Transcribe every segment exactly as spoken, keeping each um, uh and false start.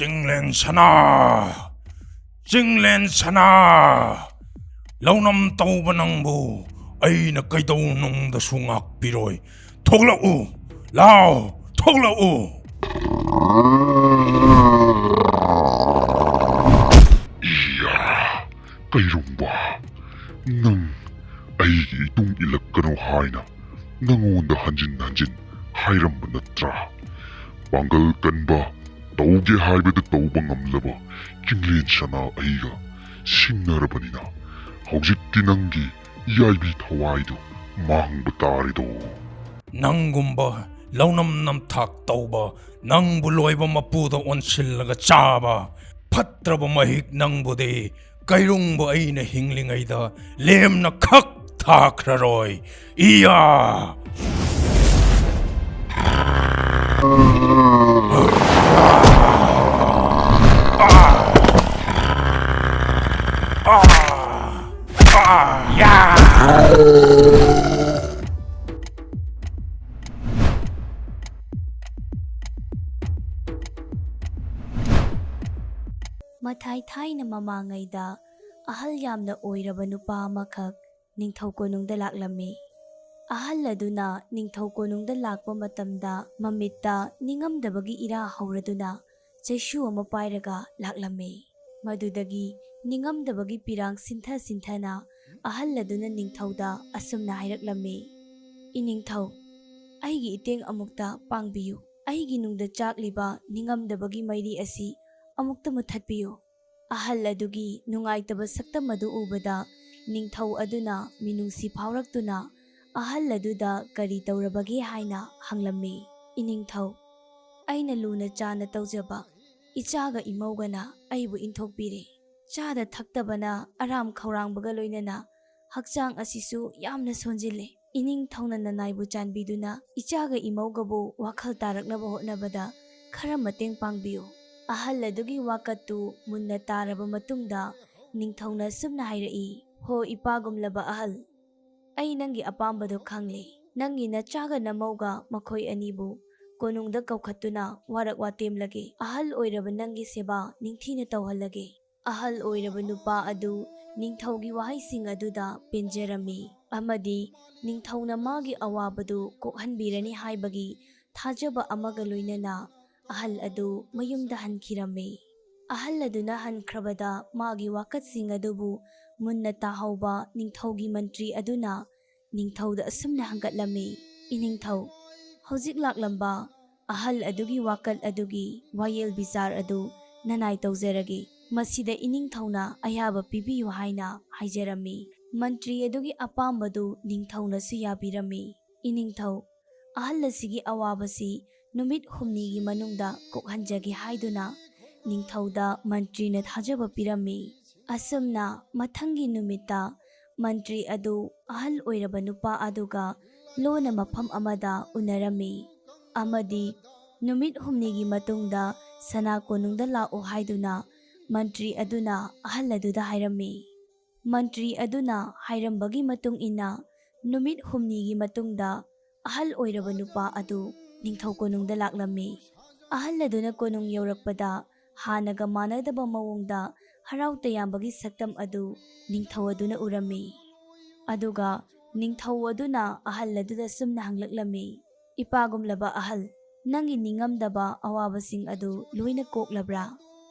ꯆꯤꯡꯂꯦꯟ ꯁꯅꯥ, ꯆꯤꯡꯂꯦꯟ ꯁꯅꯥ, ꯂꯧꯅꯝ ꯇꯧꯕ ꯅꯪꯕꯨ ꯑꯩꯅ ꯀꯩꯗꯧꯅꯨꯡꯗꯁꯨ ꯉꯥꯛꯄꯤꯔꯣꯏ꯫ ꯊꯣꯛꯂꯛꯎ, ꯂꯥꯎ, ꯊꯣꯛꯂꯛꯎ꯫ ꯏꯌꯥ, ꯀꯩꯔꯨꯝꯕ, ꯅꯪ ꯑꯩꯒꯤ ꯏꯇꯨꯡ ꯏꯜꯂꯛꯀꯅꯨ ꯍꯥꯏꯅ ꯅꯉꯣꯟꯗ ꯍꯟꯖꯤꯟ ꯍꯟꯖꯤꯟ ꯍꯥꯏꯔꯝꯕ ꯅꯠꯇ꯭ꯔꯥ? ꯄꯥꯡꯒꯜ ꯀꯟꯕ, ꯇꯧꯒꯦ ꯍꯥꯏꯕꯗ ꯇꯧꯕ ꯉꯝꯂꯕ ꯆꯤꯡꯂꯦꯟ ꯁꯅꯥ ꯑꯩꯒ ꯁꯤꯡꯅꯔꯕꯅꯤꯅ, ꯍꯧꯖꯤꯛꯇꯤ ꯅꯪꯒꯤ ꯌꯥꯏꯕꯤ ꯊꯋꯥꯏꯗꯨ ꯃꯥꯡꯕ ꯇꯥꯔꯦꯗꯣ꯫ ꯅꯪꯒꯨꯝꯕ ꯂꯧꯅꯝ ꯅꯝꯊꯥꯛ ꯇꯧꯕ, ꯅꯪꯕꯨ ꯂꯣꯏꯕ ꯃꯄꯨꯗ ꯑꯣꯟꯁꯤꯜꯂꯒ ꯆꯥꯕ ꯐꯠꯇ꯭ꯔꯕ ꯃꯍꯤꯛ ꯅꯪꯕꯨꯗꯤ ꯀꯩꯔꯨꯡꯕ ꯑꯩꯅ ꯍꯤꯡꯂꯤꯉꯩꯗ ꯂꯦꯝꯅ ꯈꯛ ꯊꯥꯈ꯭ꯔꯔꯣꯏ꯫ ꯏꯌꯥ! ꯃꯊꯥꯏ ꯊꯥꯏꯅ ꯃꯃꯥꯡꯉꯩꯗ ꯑꯍꯜ ꯌꯥꯝꯅ ꯑꯣꯏꯔꯕ ꯅꯨꯄꯥ ꯑꯃꯈꯛ ꯅꯤꯡꯊꯧ ꯀꯣꯅꯨꯡꯗ ꯂꯥꯛꯂꯝꯃꯤ꯫ ꯑꯍꯜ ꯑꯗꯨꯅ ꯅꯤꯡꯊꯧ ꯀꯣꯅꯨꯡꯗ ꯂꯥꯛꯄ ꯃꯇꯝꯗ ꯃꯃꯤꯠꯇ ꯅꯤꯡꯉꯝꯗꯕꯒꯤ ꯏꯔꯥ ꯍꯧꯔꯗꯨꯅ ꯆꯩꯁꯨ ꯑꯃ ꯄꯥꯏꯔꯒ ꯂꯥꯛꯂꯝꯃꯤ꯫ ꯃꯗꯨꯗꯒꯤ ꯅꯤꯡꯉꯝꯗꯕꯒꯤ ꯄꯤꯔꯥꯡ ꯁꯤꯟꯊ ꯁꯤꯟꯊꯅ ꯑꯍꯜ ꯑꯗꯨꯅ ꯅꯤꯡꯊꯧꯗ ꯑꯁꯨꯝꯅ ꯍꯥꯏꯔꯛꯂꯝꯃꯤ, "ꯏꯅꯤꯡꯊꯧ, ꯑꯩꯒꯤ ꯏꯇꯦꯡ ꯑꯃꯨꯛꯇ ꯄꯥꯡꯕꯤꯌꯨ꯫ ꯑꯩꯒꯤ ꯅꯨꯡꯗ ꯆꯥꯛꯂꯤꯕ ꯅꯤꯡꯉꯝꯗꯕꯒꯤ ꯃꯩꯔꯤ ꯑꯁꯤ ꯑꯃꯨꯛꯇ ꯃꯨꯊꯠꯄꯤꯌꯨ꯫" ꯑꯍꯜ ꯑꯗꯨꯒꯤ ꯅꯨꯡꯉꯥꯏꯇꯕ ꯁꯛꯇꯝ ꯑꯗꯨ ꯎꯕꯗ ꯅꯤꯡꯊꯧ ꯑꯗꯨꯅ ꯃꯤꯅꯨꯡꯁꯤ ꯐꯥꯎꯔꯛꯇꯨꯅ ꯑꯍꯜ ꯑꯗꯨꯗ ꯀꯔꯤ ꯇꯧꯔꯕꯒꯦ ꯍꯥꯏꯅ ꯍꯪꯂꯝꯃꯤ꯫ "ꯏꯅꯤꯡꯊꯧ, ꯑꯩꯅ ꯂꯨꯅ ꯆꯥꯅ ꯇꯧꯖꯕ ꯏꯆꯥꯒ ꯏꯃꯧꯒꯅ ꯑꯩꯕꯨ ꯏꯟꯊꯣꯛꯄꯤꯔꯦ꯫ ꯆꯥꯗ ꯊꯛꯇꯕꯅ ꯑꯔꯥꯝ ꯈꯧꯔꯥꯡꯕꯒ ꯂꯣꯏꯅꯅ ꯍꯛꯆꯥꯡ ꯑꯁꯤꯁꯨ ꯌꯥꯝꯅ ꯁꯣꯟꯖꯤꯜꯂꯦ꯫ ꯏꯅꯤꯡꯊꯧꯅ ꯅꯅꯥꯏꯕꯨ ꯆꯥꯟꯕꯤꯗꯨꯅ ꯏꯆꯥꯒ ꯏꯃꯧꯒꯕꯨ ꯋꯥꯈꯜ ꯇꯥꯔꯛꯅꯕ ꯍꯣꯠꯅꯕꯗ ꯈꯔ ꯃꯇꯦꯡ ꯄꯥꯡꯕꯤꯌꯨ꯫" ꯑꯍꯜ ꯑꯗꯨꯒꯤ ꯋꯥꯀꯠꯇꯨ ꯃꯨꯟꯅ ꯇꯥꯔꯕ ꯃꯇꯨꯡꯗ ꯅꯤꯡꯊꯧꯅ ꯁꯨꯝꯅ ꯍꯥꯏꯔꯛꯏ, "ꯍꯣ ꯏꯄꯥꯒꯨꯝꯂꯕ ꯑꯍꯜ, ꯑꯩ ꯅꯪꯒꯤ ꯑꯄꯥꯝꯕꯗꯣ ꯈꯪꯂꯦ꯫ ꯅꯪꯒꯤ ꯅꯆꯥꯒ ꯅꯃꯧꯒ ꯃꯈꯣꯏ ꯑꯅꯤꯕꯨ ꯀꯣꯅꯨꯡꯗ ꯀꯧꯈꯠꯇꯨꯅ ꯋꯥꯔꯛ ꯋꯥꯇꯦꯝꯂꯒꯦ꯫ ꯑꯍꯜ ꯑꯣꯏꯔꯕ ꯅꯪꯒꯤ ꯁꯦꯕꯥ ꯅꯤꯡꯊꯤꯅ ꯇꯧꯍꯜꯂꯒꯦ꯫ ꯑꯍꯜ ꯑꯣꯏꯔꯕ ꯅꯨꯄꯥ ꯑꯗꯨ ꯅꯤꯡꯊꯧꯒꯤ ꯋꯥꯍꯩꯁꯤꯡ ꯑꯗꯨꯗ ꯄꯦꯟꯖꯔꯝꯃꯤ ꯑꯃꯗꯤ ꯅꯤꯡꯊꯧꯅ ꯃꯥꯒꯤ ꯑꯋꯥꯕꯗꯨ ꯀꯣꯛꯍꯟꯕꯤꯔꯅꯤ ꯍꯥꯏꯕꯒꯤ ꯊꯥꯖꯕ ꯑꯃꯒ ꯂꯣꯏꯅꯅ ꯑꯍꯜ ꯑꯗꯨ ꯃꯌꯨꯝꯗ ꯍꯟꯈꯤꯔꯝꯃꯤ꯫ ꯑꯍꯜ ꯑꯗꯨꯅ ꯍꯟꯈ꯭ꯔꯕꯗ ꯃꯥꯒꯤ ꯋꯥꯀꯠꯁꯤꯡ ꯑꯗꯨꯕꯨ ꯃꯨꯟꯅ ꯇꯥꯍꯧꯕ ꯅꯤꯡꯊꯧꯒꯤ ꯃꯟꯇ꯭ꯔꯤ ꯑꯗꯨꯅ ꯅꯤꯡꯊꯧꯗ ꯑꯁꯨꯝꯅ ꯍꯪꯒꯠꯂꯝꯃꯤ, "ꯏꯅꯤꯡꯊꯧ, ꯍꯧꯖꯤꯛ ꯂꯥꯛꯂꯝꯕ ꯑꯍꯜ ꯑꯗꯨꯒꯤ ꯋꯥꯀꯠ ꯑꯗꯨꯒꯤ ꯋꯥꯌꯦꯜ ꯕꯤꯆꯥꯔ ꯑꯗꯨ ꯅꯅꯥꯏ ꯇꯧꯖꯔꯒꯦ꯫ ꯃꯁꯤꯗ ꯏꯅꯤꯡꯊꯧꯅ ꯑꯌꯥꯕ ꯄꯤꯕꯤꯌꯨ" ꯍꯥꯏꯅ ꯍꯥꯏꯖꯔꯝꯃꯤ꯫ ꯃꯟꯇ꯭ꯔꯤ ꯑꯗꯨꯒꯤ ꯑꯄꯥꯝꯕꯗꯨ ꯅꯤꯡꯊꯧꯅꯁꯨ ꯌꯥꯕꯤꯔꯝꯃꯤ꯫ "ꯏꯅꯤꯡꯊꯧ, ꯑꯍꯜ ꯑꯁꯤꯒꯤ ꯑꯋꯥꯕꯁꯤ ꯅꯨꯃꯤꯠ ꯍꯨꯝꯅꯤꯒꯤ ꯃꯅꯨꯡꯗ ꯀꯣꯛꯍꯟꯖꯒꯦ" ꯍꯥꯏꯗꯨꯅ ꯅꯤꯡꯊꯧꯗ ꯃꯟꯇ꯭ꯔꯤꯅ ꯊꯥꯖꯕ ꯄꯤꯔꯝꯃꯤ꯫ ꯑꯁꯨꯝꯅ ꯃꯊꯪꯒꯤ ꯅꯨꯃꯤꯠꯇ ꯃꯟꯇ꯭ꯔꯤ ꯑꯗꯨ ꯑꯍꯜ ꯑꯣꯏꯔꯕ ꯅꯨꯄꯥ ꯑꯗꯨꯒ ꯂꯣꯟꯅ ꯃꯐꯝ ꯑꯃꯗ ꯎꯅꯔꯝꯃꯤ ꯑꯃꯗꯤ ꯅꯨꯃꯤꯠ ꯍꯨꯝꯅꯤꯒꯤ ꯃꯇꯨꯡꯗ ꯁꯅꯥ ꯀꯣꯅꯨꯡꯗ ꯂꯥꯛꯎ ꯍꯥꯏꯗꯨꯅ ꯃꯟꯇ꯭ꯔꯤ ꯑꯗꯨꯅ ꯑꯍꯜ ꯑꯗꯨꯗ ꯍꯥꯏꯔꯝꯃꯤ꯫ ꯃꯟꯇ꯭ꯔꯤ ꯑꯗꯨꯅ ꯍꯥꯏꯔꯝꯕꯒꯤ ꯃꯇꯨꯡ ꯏꯟꯅ ꯅꯨꯃꯤꯠ ꯍꯨꯝꯅꯤꯒꯤ ꯃꯇꯨꯡꯗ ꯑꯍꯜ ꯑꯣꯏꯔꯕ ꯅꯨꯄꯥ ꯑꯗꯨ ꯅꯤꯡꯊꯧ ꯀꯣꯅꯨꯡꯗ ꯂꯥꯛꯂꯝꯃꯤ꯫ ꯑꯍꯜ ꯑꯗꯨꯅ ꯀꯣꯅꯨꯡ ꯌꯧꯔꯛꯄꯗ ꯍꯥꯟꯅꯒ ꯃꯥꯟꯅꯗꯕ ꯃꯑꯣꯡꯗ ꯍꯔꯥꯎ ꯇꯌꯥꯝꯕꯒꯤ ꯁꯛꯇꯝ ꯑꯗꯨ ꯅꯤꯡꯊꯧ ꯑꯗꯨꯅ ꯎꯔꯝꯃꯤ꯫ ꯑꯗꯨꯒ ꯅꯤꯡꯊꯧ ꯑꯗꯨꯅ ꯑꯍꯜ ꯑꯗꯨꯗ ꯁꯨꯝꯅ ꯍꯪꯂꯛꯂꯝꯃꯤ, "ꯏꯄꯥꯒꯨꯝꯂꯕ ꯑꯍꯜ, ꯅꯪꯒꯤ ꯅꯤꯡꯉꯝꯗꯕ ꯑꯋꯥꯕꯁꯤꯡ ꯑꯗꯨ ꯂꯣꯏꯅ ꯀꯣꯛꯂꯕ꯭ꯔꯥ?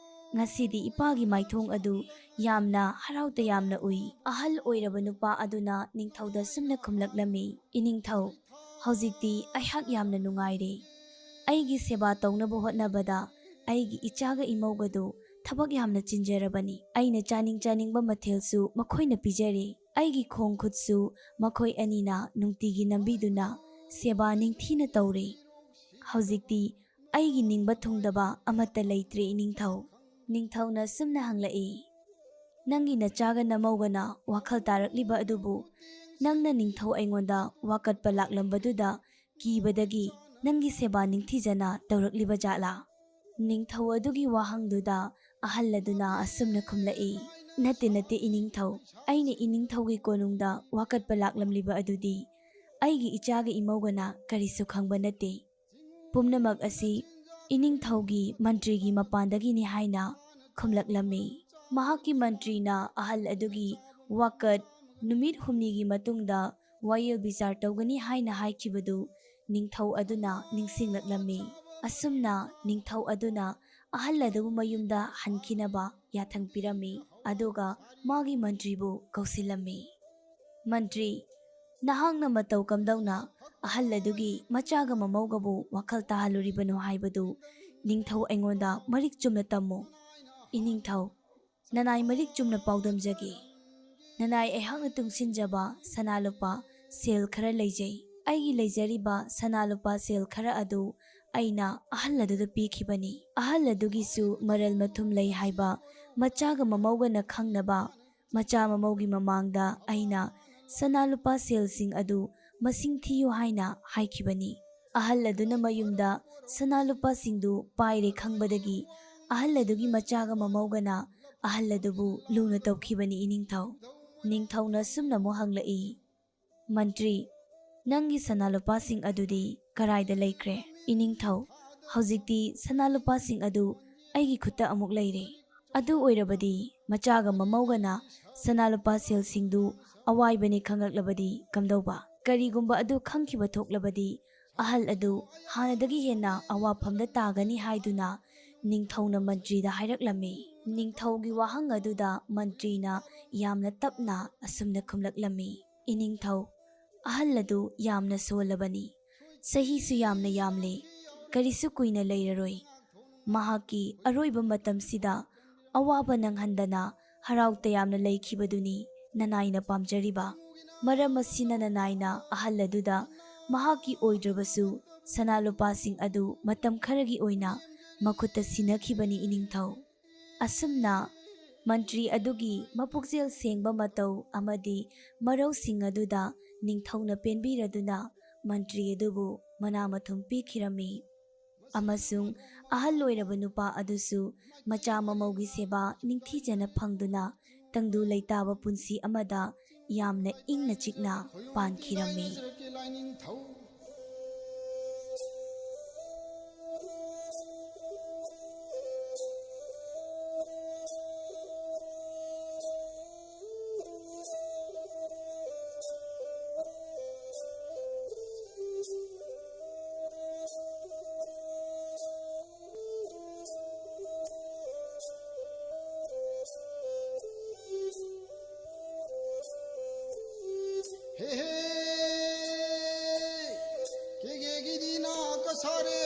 ꯉꯁꯤꯗꯤ ꯏꯄꯥꯒꯤ ꯃꯥꯏꯊꯣꯡ ꯑꯗꯨ ꯌꯥꯝꯅ ꯍꯔꯥꯎ ꯇꯌꯥꯝꯅ ꯎꯏ꯫" ꯑꯍꯜ ꯑꯣꯏꯔꯕ ꯅꯨꯄꯥ ꯑꯗꯨꯅ ꯅꯤꯡꯊꯧꯗ ꯁꯨꯝꯅ ꯈꯨꯝꯂꯛꯂꯝꯃꯤ, "ꯏꯅꯤꯡꯊꯧ, ꯍꯧꯖꯤꯛꯇꯤ ꯑꯩꯍꯥꯛ ꯌꯥꯝꯅ ꯅꯨꯡꯉꯥꯏꯔꯦ꯫ ꯑꯩꯒꯤ ꯁꯦꯕꯥ ꯇꯧꯅꯕ ꯍꯣꯠꯅꯕꯗ ꯑꯩꯒꯤ ꯏꯆꯥꯒ ꯏꯃꯧꯒꯗꯨ ꯊꯕꯛ ꯌꯥꯝꯅ ꯆꯤꯟꯖꯔꯕꯅꯤ꯫ ꯑꯩꯅ ꯆꯥꯅꯤꯡ ꯆꯥꯅꯤꯡꯕ ꯃꯊꯦꯜꯁꯨ ꯃꯈꯣꯏꯅ ꯄꯤꯖꯔꯦ꯫ ꯑꯩꯒꯤ ꯈꯣꯡ ꯈꯨꯠꯁꯨ ꯃꯈꯣꯏ ꯑꯅꯤꯅ ꯅꯨꯡꯇꯤꯒꯤ ꯅꯝꯕꯤꯗꯨꯅ ꯁꯦꯕꯥ ꯅꯤꯡꯊꯤꯅ ꯇꯧꯔꯦ꯫ ꯍꯧꯖꯤꯛꯇꯤ ꯑꯩꯒꯤ ꯅꯤꯡꯕ ꯊꯨꯡꯗꯕ ꯑꯃꯠꯇ ꯂꯩꯇ꯭ꯔꯦ, ꯏꯅꯤꯡꯊꯧ꯫" ꯅꯤꯡꯊꯧꯅ ꯁꯨꯝꯅ ꯍꯪꯂꯛꯏ, "ꯅꯪꯒꯤ ꯅꯆꯥꯒ ꯅꯃꯧꯒꯅ ꯋꯥꯈꯜ ꯇꯥꯔꯛꯂꯤꯕ ꯑꯗꯨꯕꯨ ꯅꯪꯅ ꯅꯤꯡꯊꯧ ꯑꯩꯉꯣꯟꯗ ꯋꯥꯀꯠꯄ ꯂꯥꯛꯂꯝꯕꯗꯨꯗ ꯀꯤꯕꯗꯒꯤ ꯅꯪꯒꯤ ꯁꯦꯕꯥ ꯅꯤꯡꯊꯤꯖꯅ ꯇꯧꯔꯛꯂꯤꯕ ꯖꯥꯠꯂꯥ?" ꯅꯤꯡꯊꯧ ꯑꯗꯨꯒꯤ ꯋꯥꯍꯪꯗꯨꯗ ꯑꯍꯜ ꯑꯗꯨꯅ ꯑꯁꯨꯝꯅ ꯈꯨꯝꯂꯛꯏ, "ꯅꯠꯇꯦ, ꯅꯠꯇꯦ, ꯏꯅꯤꯡꯊꯧ꯫ ꯑꯩꯅ ꯏꯅꯤꯡꯊꯧꯒꯤ ꯀꯣꯅꯨꯡꯗ ꯋꯥꯀꯠꯄ ꯂꯥꯛꯂꯝꯂꯤꯕ ꯑꯗꯨꯗꯤ ꯑꯩꯒꯤ ꯏꯆꯥꯒ ꯏꯃꯧꯒꯅ ꯀꯔꯤꯁꯨ ꯈꯪꯕ ꯅꯠꯇꯦ꯫ ꯄꯨꯝꯅꯃꯛ ꯑꯁꯤ ꯏꯅꯤꯡꯊꯧꯒꯤ ꯃꯟꯇ꯭ꯔꯤꯒꯤ ꯃꯄꯥꯟꯗꯒꯤꯅꯤ ꯍꯥꯏꯅ ꯈꯨꯝꯂꯛꯂꯝꯃꯤ꯫ ꯃꯍꯥꯛꯀꯤ ꯃꯟꯇ꯭ꯔꯤꯅ ꯑꯍꯜ ꯑꯗꯨꯒꯤ ꯋꯥꯀꯠ ꯅꯨꯃꯤꯠ ꯍꯨꯝꯅꯤꯒꯤ ꯃꯇꯨꯡꯗ ꯋꯥꯌꯦꯜ ꯕꯤꯆꯥꯔ ꯇꯧꯒꯅꯤ ꯍꯥꯏꯅ ꯍꯥꯏꯈꯤꯕꯗꯨ ꯅꯤꯡꯊꯧ ꯑꯗꯨꯅ ꯅꯤꯡꯁꯤꯡꯂꯛꯂꯝꯃꯤ꯫ ꯑꯁꯨꯝꯅ ꯅꯤꯡꯊꯧ ꯑꯗꯨꯅ ꯑꯍꯜ ꯑꯗꯨꯕꯨ ꯃꯌꯨꯝꯗ ꯍꯟꯈꯤꯅꯕ ꯌꯥꯊꯪ ꯄꯤꯔꯝꯃꯤ, ꯑꯗꯨꯒ ꯃꯥꯒꯤ ꯃꯟꯇ꯭ꯔꯤꯕꯨ ꯀꯧꯁꯤꯜꯂꯝꯃꯤ꯫ "ꯃꯟꯇ꯭ꯔꯤ, ꯅꯍꯥꯛꯅ ꯃꯇꯧ ꯀꯝꯗꯧꯅ ꯑꯍꯜ ꯑꯗꯨꯒꯤ ꯃꯆꯥꯒ ꯃꯃꯧꯒꯕꯨ ꯋꯥꯈꯜ ꯇꯥꯍꯜꯂꯨꯔꯤꯕꯅꯣ ꯍꯥꯏꯕꯗꯨ ꯅꯤꯡꯊꯧ ꯑꯩꯉꯣꯟꯗ ꯃꯔꯤꯛ ꯆꯨꯝꯅ ꯇꯝꯃꯨ꯫" "ꯏꯅꯤꯡꯊꯧ, ꯅꯅꯥꯏ ꯃꯔꯤꯛ ꯆꯨꯝꯅ ꯄꯥꯎꯗꯝꯖꯒꯦ꯫ ꯅꯅꯥꯏ ꯑꯩꯍꯥꯛꯅ ꯇꯨꯡꯁꯤꯟꯖꯕ ꯁꯅꯥ ꯂꯨꯄꯥ ꯁꯦꯜ ꯈꯔ ꯂꯩꯖꯩ꯫ ꯑꯩꯒꯤ ꯂꯩꯖꯔꯤꯕ ꯁꯅꯥ ꯂꯨꯄꯥ ꯁꯦꯜ ꯈꯔ ꯑꯗꯨ ꯑꯩꯅ ꯑꯍꯜ ꯑꯗꯨꯗ ꯄꯤꯈꯤꯕꯅꯤ꯫ ꯑꯍꯜ ꯑꯗꯨꯒꯤꯁꯨ ꯃꯔꯜ ꯃꯊꯨꯝ ꯂꯩ ꯍꯥꯏꯕ ꯃꯆꯥꯒ ꯃꯃꯧꯒꯅ ꯈꯪꯅꯕ ꯃꯆꯥ ꯃꯃꯧꯒꯤ ꯃꯃꯥꯡꯗ ꯑꯩꯅ ꯁꯅꯥ ꯂꯨꯄꯥ ꯁꯦꯜꯁꯤꯡ ꯑꯗꯨ ꯃꯁꯤꯡ ꯊꯤꯌꯨ ꯍꯥꯏꯅ ꯍꯥꯏꯈꯤꯕꯅꯤ꯫ ꯑꯍꯜ ꯑꯗꯨꯅ ꯃꯌꯨꯝꯗ ꯁꯅꯥ ꯂꯨꯄꯥꯁꯤꯡꯗꯨ ꯄꯥꯏꯔꯦ ꯈꯪꯕꯗꯒꯤ ꯑꯍꯜ ꯑꯗꯨꯒꯤ ꯃꯆꯥꯒ ꯃꯃꯧꯒꯅ ꯑꯍꯜ ꯑꯗꯨꯕꯨ ꯂꯨꯅ ꯇꯧꯈꯤꯕꯅꯤ, ꯏꯅꯤꯡꯊꯧ꯫" ꯅꯤꯡꯊꯧꯅ ꯁꯨꯝꯅ ꯑꯃꯨꯛ ꯍꯪꯂꯛꯏ, "ꯃꯟꯇ꯭ꯔꯤ, ꯅꯪꯒꯤ ꯁꯅꯥ ꯂꯨꯄꯥꯁꯤꯡ ꯑꯗꯨꯗꯤ ꯀꯔꯥꯏꯗ ꯂꯩꯈ꯭ꯔꯦ?" "ꯏꯅꯤꯡꯊꯧ, ꯍꯧꯖꯤꯛꯇꯤ ꯁꯅꯥ ꯂꯨꯄꯥꯁꯤꯡ ꯑꯗꯨ ꯑꯩꯒꯤ ꯈꯨꯠꯇ ꯑꯃꯨꯛ ꯂꯩꯔꯦ꯫ ꯑꯗꯨ ꯑꯣꯏꯔꯕꯗꯤ ꯃꯆꯥꯒ ꯃꯃꯧꯒꯅ ꯁꯅꯥ ꯂꯨꯄꯥ ꯁꯦꯜꯁꯤꯡꯗꯨ ꯑꯋꯥꯏꯕꯅꯤ ꯈꯪꯂꯛꯂꯕꯗꯤ ꯀꯝꯗꯧꯕ? ꯀꯔꯤꯒꯨꯝꯕ ꯑꯗꯨ ꯈꯪꯈꯤꯕ ꯊꯣꯛꯂꯕꯗꯤ ꯑꯍꯜ ꯑꯗꯨ ꯍꯥꯟꯅꯗꯒꯤ ꯍꯦꯟꯅ ꯑꯋꯥꯐꯝꯗ ꯇꯥꯒꯅꯤ" ꯍꯥꯏꯗꯨꯅ ꯅꯤꯡꯊꯧꯅ ꯃꯟꯇ꯭ꯔꯤꯗ ꯍꯥꯏꯔꯛꯂꯝꯃꯤ꯫ ꯅꯤꯡꯊꯧꯒꯤ ꯋꯥꯍꯪ ꯑꯗꯨꯗ ꯃꯟꯇ꯭ꯔꯤꯅ ꯌꯥꯝꯅ ꯇꯞꯅ ꯑꯁꯨꯝꯅ ꯈꯨꯝꯂꯛꯂꯝꯃꯤ, "ꯏꯅꯤꯡꯊꯧ, ꯑꯍꯜ ꯑꯗꯨ ꯌꯥꯝꯅ ꯁꯣꯜꯂꯕꯅꯤ꯫ ꯆꯍꯤꯁꯨ ꯌꯥꯝꯅ ꯌꯥꯝꯂꯦ꯫ ꯀꯔꯤꯁꯨ ꯀꯨꯏꯅ ꯂꯩꯔꯔꯣꯏ꯫ ꯃꯍꯥꯛꯀꯤ ꯑꯔꯣꯏꯕ ꯃꯇꯝꯁꯤꯗ ꯑꯋꯥꯕ ꯅꯪꯍꯟꯗꯅ ꯍꯔꯥꯎ ꯇꯌꯥꯝꯅ ꯂꯩꯈꯤꯕꯗꯨꯅꯤ ꯅꯅꯥꯏꯅ ꯄꯥꯝꯖꯔꯤꯕ꯫ ꯃꯔꯝ ꯑꯁꯤꯅ ꯅꯅꯥꯏꯅ ꯑꯍꯜ ꯑꯗꯨꯗ ꯃꯍꯥꯛꯀꯤ ꯑꯣꯏꯗ꯭ꯔꯕꯁꯨ ꯁꯅꯥ ꯂꯨꯄꯥꯁꯤꯡ ꯑꯗꯨ ꯃꯇꯝ ꯈꯔꯒꯤ ꯑꯣꯏꯅ ꯃꯈꯨꯠꯇ ꯁꯤꯟꯅꯈꯤꯕꯅꯤ, ꯏꯅꯤꯡꯊꯧ꯫" ꯑꯁꯨꯝꯅ ꯃꯟꯇ꯭ꯔꯤ ꯑꯗꯨꯒꯤ ꯃꯄꯨꯛꯆꯦꯜ ꯁꯦꯡꯕ ꯃꯇꯧ ꯑꯃꯗꯤ ꯃꯔꯧꯁꯤꯡ ꯑꯗꯨꯗ ꯅꯤꯡꯊꯧꯅ ꯄꯦꯟꯕꯤꯔꯗꯨꯅ ꯃꯟꯇ꯭ꯔꯤ ꯑꯗꯨꯕꯨ ꯃꯅꯥ ꯃꯊꯨꯝ ꯄꯤꯈꯤꯔꯝꯃꯤ꯫ ꯑꯃꯁꯨꯡ ꯑꯍꯜ ꯑꯣꯏꯔꯕ ꯅꯨꯄꯥ ꯑꯗꯨꯁꯨ ꯃꯆꯥ ꯃꯃꯧꯒꯤ ꯁꯦꯕꯥ ꯅꯤꯡꯊꯤꯖꯅ ꯐꯪꯗꯨꯅ ꯇꯪꯗꯨ ꯂꯩꯇꯥꯕ ꯄꯨꯟꯁꯤ ꯑꯃꯗ ꯌꯥꯝꯅ ꯏꯪꯅ ꯆꯤꯛꯅ ꯄꯥꯟꯈꯤꯔꯝꯃꯤ꯫ ꯁꯥꯔꯦ꯫